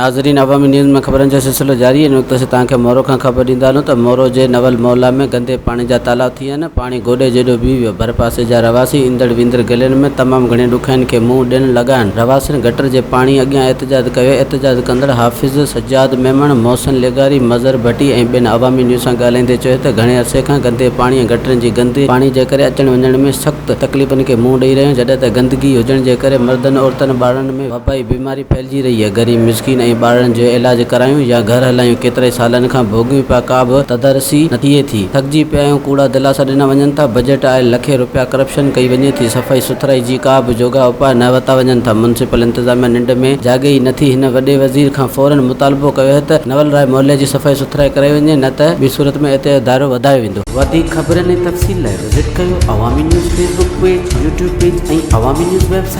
ناظرين عوامي نيوز ۾ خبرن جو سلسلو جاري ان وقت اسين توهان کي مورو کان خبر ڏيندا هلون ته مورو جي نول محلا ۾ گندي پاڻي جا تالا ٿي ويا آهن پاڻي گوڏي جيڏو بيهي ويو ڀرپاسي جا رهواسي ايندڙ ويندڙ گلين ۾ تمام گهڻين ڏکيائين کي منهن ڏيڻ لڳا آهن رهواسين گٽر جي پاڻي اڳيان احتجاج ڪيو احتجاج ڪندڙ حافظ سجاد ميمڻ، محسن لغاري، مظهر ڀٽي ۽ ٻين عوامي نيوز سان ڳالهائيندي چيو ته گهڻي عرصي کان گندي پاڻي ۽ گٽرن جي گندي پاڻي جي ڪري اچڻ وڃڻ ۾ سخت تڪليفن کي منهن ڏئي رهيا آهيون جڏهن ته گندگي هجڻ جي ڪري مردن عورتن ٻارڙن ۾ وبائي بيماري ڦهلجي رهي آهي غريب مسڪين ۽ ٻارڙن جو علاج ڪرايون يا گهر هلايون ڪيترائي سالن کان ڀوڳيون پيا ڪا به تدرسي نه ٿئي ٿي ٿڪجي پيا آهيون ڪوڙا دلاسا ڏنا وڃن ٿا بجيٽ آيل لکين روپيا ڪرپشن ڪئي وڃي ٿي صفائي سٿرائي جي ڪا به جوڳا اپاء نه ورتا وڃن ٿا ميونسپل انتظاميا ننڊ ۾ جاڳي ئي نٿي هن وڏي وزير کان فورن مطالبو ڪيو آهي ته نول راء محلي جي صفائي سٿرائي ڪرائي وڃي نه ته ٻي صورت ۾ احتجاج جو دائرو وڌايو ويندو. وڌيڪ خبرن ۽ تفصيل لاء وزٽ ڪيو Awami news Facebook page, YouTube page ۽ Awami news website.